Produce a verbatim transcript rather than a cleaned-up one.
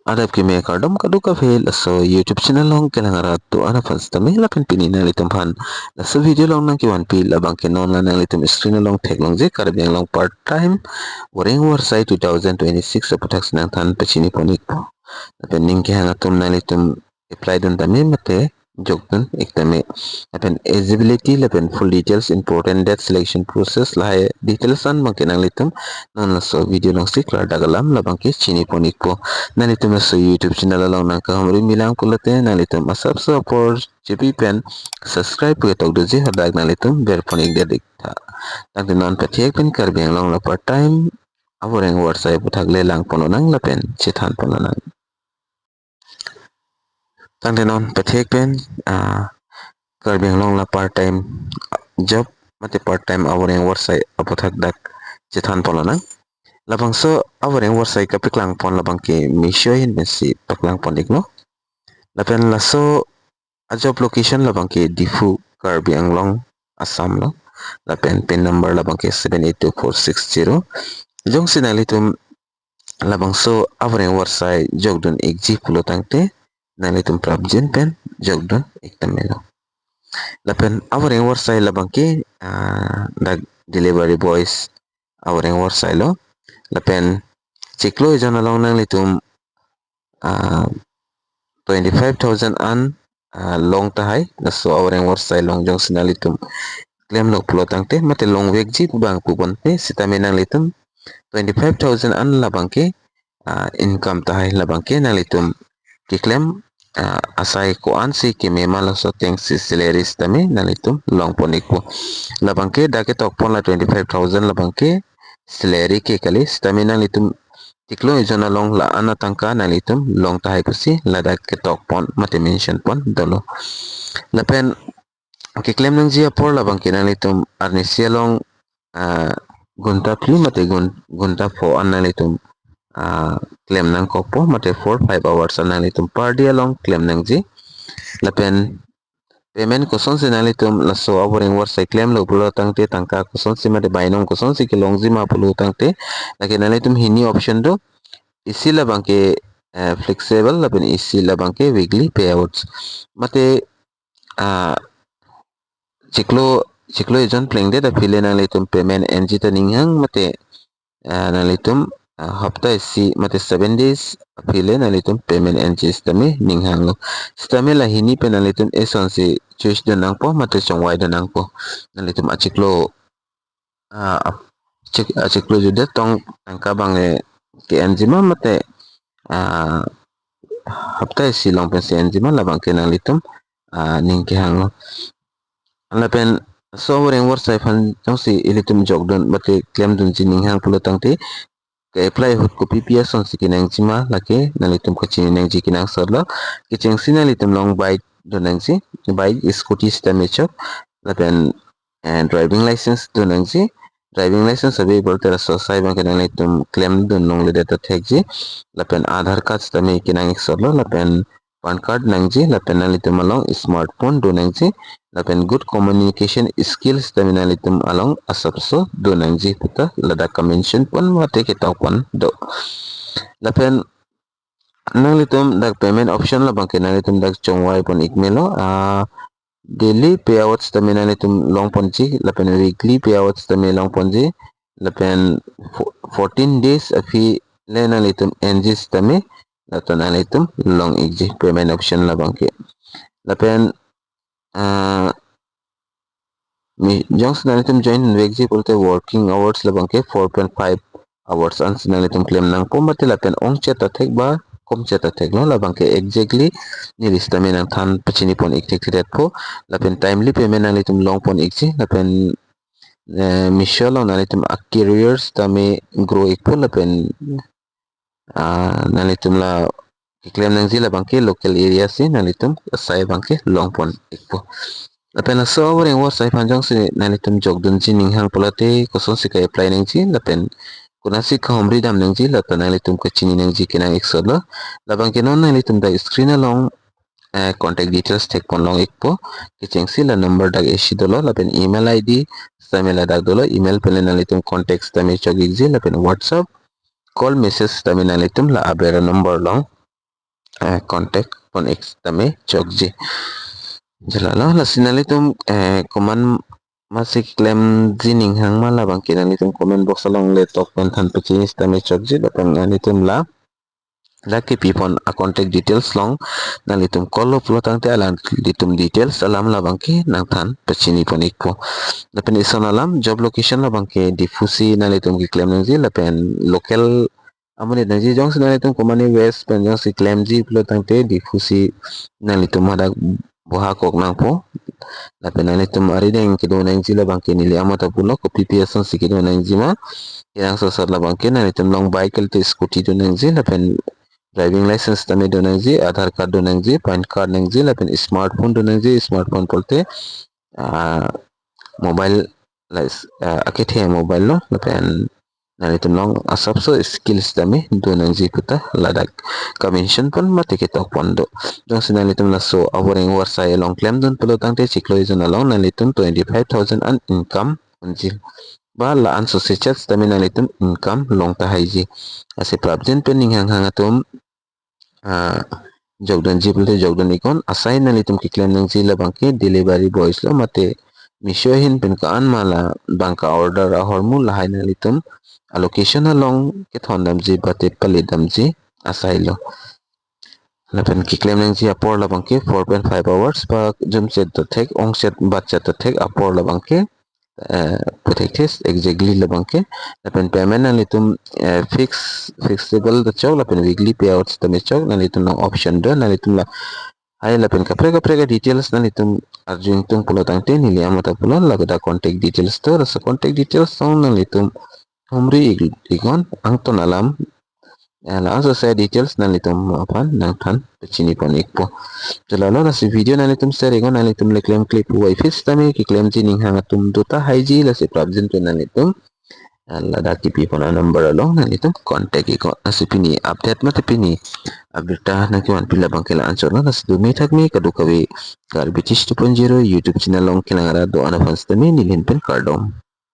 Adap keme kardom kadokave laso YouTube channel along kelang arat do-an aphan sitame lapen pini nanglitum aphan laso video along nangkevanpi labangke non la nanglitum screen along theklongji Karbi Anglong part time voreng vorsai two thousand twenty-six aputhak si nangthan pachini pon ikpo. Lapen ning kehang atum nanglitum apply dun tame mate jokdun ik tame. Lapen eligibility lapen full details, important date, selection process lahai details an abangke nanglitum non laso video along si klardak alam labangke chini pon ikpo. Nanglitum laso YouTube channel along nangkahumri milang pulote nanglitum asapso apor chepi pen subscribe pu ketok doji hadak nanglitum ber pon ik det ik tha. Tangte non pathek pen Karbi Anglong la part time avoreng vorsai aputhak le lang pon lonang lapen chethan pon lonang. Tangte non pathek pen, ah, Karbi Anglong la part time job mate part time avoreng vorsai aputhak dak chethan pon lonang. Labangso avoreng vorsai kapeklang pon labangke Meesho ahin pensi paklang pon iklo. Lapen laso a job location labangke Diphu, Karbi Anglong, Assam lo. Lapen pin number labangke seven eight two four six zero. Jongsi nanglitum labangso avoreng vorsai jokdun ikji pulo tangte nanglitum prapjin pen jokdun ik tame lo. Lapen avoreng vorsai labangke, ah, dak delivery boys avoreng vorsai lo. Lapen chiklo ejon along nanglitum, ah, twenty-five thousand an, ah, long tahai, laso avoreng vorsai along jongsi nanglitum klemlo pulo tangte mate longvekji pu abang pu ponpe sitame nanglitum twenty-five thousand an labangke, ah, income tahai labangke nanglitum keklem, ah, asai ko-ansi keme ma laso atengsi salary sitame nanglitum long pon ikpo. Labangke dak ketok pon la twenty-five thousand labangke salary ke kali sitame nanglitum chiklo ejon along la-an atangka nanglitum long tahai pusi ladak ketok pon mate mention pon dolo. Lapen keklem nangji apor labangke nanglitum arnisi along, ah, ghonta phli mate ghon-, ghonta pho an nanglitum, ah, klem nangkokpo mate four five hours an nanglitum per day along klem nangji. Lapen payment kosonsi nanglitum laso avoreng vorsai klemlo pulo tangte tangka kosonsi mate bainong kosonsi kelongji ma pulo tangte lake nanglitum hini option do. Isi labangke, eh, flexible lapen isi labangke weekly payouts. Mate, ah, chiklo, chiklo ejon plengdet aphi le nanglitum payment enji ta ninghang mate, ah, nanglitum, ah, hapta isi mate seven days aphi le nanglitum payment enji sitame ninghanglo. Sitame la hini pen nanglitum esonsi choice dun nangpo mate chongvai dun nangpo. Nanglitum achiklo, ah, ap-, chik-, achiklo jutdet tong tangka abang le ke-enji ma mate, ah, hapta isi along pensi enji ma labangke nanglitum, ah, ning kehanglo. Lapen laso avoreng vorsai aphan jongsi ilitum jokdun mate klemdunji ninghang pulo tangte ke-apply ahut kopi pi asonsi kenangji ma lake nanglitum kachini nangji kenangsotlo. Kechengsi nanglitum along bike dun nangji, bike, scooty sitame chok. Lapen, eh, driving license dun nangji. Driving license ave pulote laso asai abangke nanglitum klemdun longledet ta thekji. Lapen Aadhaar card sitame kenang ik solo, lapen PAN card nangji, lapen nanglitum along smartphone dun nangji, lapen good communication skills sitame nanglitum along asapso dun nangji puta ladak ka-mention pon mate ketok pon do. Lapen nanglitum dak payment option labangke nanglitum dak chongvai pon ik melo, ah, daily payouts tame nanglitum long ponji, lapen weekly payouts tame long ponji, lapen fo-, fourteen days aphi le nanglitum enji sitame, latum nanglitum long ikji payment option labangke. Lapen, ah, mi, jongsi nanglitum join vekji pulote working hours labangke four point five hours ansi nanglitum klem nangpo mate lapen ongchet ta thek ba komchet ta theklo labangke exactly neli sitame nangthan pachini pon ik thekthedetpo. Lapen timely payment nanglitum long pon ikji lapen, eh, Meesho along nanglitum a-career sitame grow ikpo lapen, ah, nanglitum la keklem nangji labangke local area si nanglitum asai abangke long pon ikpo. Lapen laso avoreng vorsai aphan jongsi nanglitum jokdunji ninghang pulote kosonsi ka-apply nangji lapen konatsi kahumri dam nangji lapen nanglitum kachini nangji kenang ik solo. Labangke non nanglitum dak screen along, eh, contact details thek pon long ikpo. Kechengsi la number dak isi dolo lapen email I D sitame ladak dolo, email pen le nanglitum contact sitame chok ikji lapen WhatsApp, call, message sitame nanglitum la aber number along eh, contact pon-ik sitame chokji. Jala lo, lasi nanglitum, eh, komat masi klemji ning hang ma labangke nanglitum comment box along le tok pen than pachini sitame chokji, lapen nanglitum la, la kepipon a contact details along nanglitum call lo pulo tangte alanglitum details alam labangke nangthan pachini pon-ikpo. Lapen ison alam, job location labangke Diphu si nanglitum keklem nangji, lapen local amonit nangji, jongsi nanglitum komatne West pen jongsi klemji pulo tangte Diphu si nanglitum hadak boha kok nangpo. Lapen nanglitum arideng kedo nangji labangke neli amo ta pulo, kopi pi asonsi kedo nangji ma. Kherangso asat labangke nanglitum along bike kalite scooty do nangji, lapen driving license tame do nangji, Aadhaar card do nangji, PAN card nangji, lapen smartphone do nangji, smartphone pulote, ah, mobile, like, ah, akethe mobile lo, lapen nanglitum along asapso skills tame do nangji puta ladak ka-mention pon mate ketok pon do. Jongsi nanglitum laso avoreng avarsai along klemdun pulo tangte chiklo ejon along nanglitum twenty-five thousand an income unji. Ba la-an sose chats tame nanglitum income long tahaiji. Lasi prapjin pen ning hang hang atum, ah, jokdunji pulote jokdun-iknon. Asai nanglitum keklem nangji labangke delivery boys lo mate Meesho ahin pen ko-an ma labang ka-order ahormu lahai nanglitum a location along kethon damji mate pale damji asai lo. Lapen keklem nangji apor labangke four point five hours ba jumchet dothek, ongchet batchet dothek apor labangke, eh, puthekthe exactly labangke. Lapen payment nanglitum, eh, fix, fixable do chok, lapen weekly payouts tame chok, nanglitum along option do, nanglitum lahai lapen kaprek kaprek a details nanglitum arju ingtung pulo tangte neli amo ta pulo, ladak contact details do, laso contact details along nanglitum humri ik-, iknon, angton alam, eh, la-an sose details nanglitum aphan nangthan pachini pon-ikpo. Jala lo, lasi video nanglitum share iknon, nanglitum le klemkle puvoiphit sitame keklemji ning hang atum do tahaiji, lasi prapjin pen nanglitum, eh, ladak kepipon a number along nanglitum contact iknon. Lasi pini update mate pini abirta nangkevanpi labangke la-anchot lo, lasi do me thak me kadokave Karbi Teach two point zero YouTube channel along kelang arat do-an aphan sitame neli ahin pen kardom.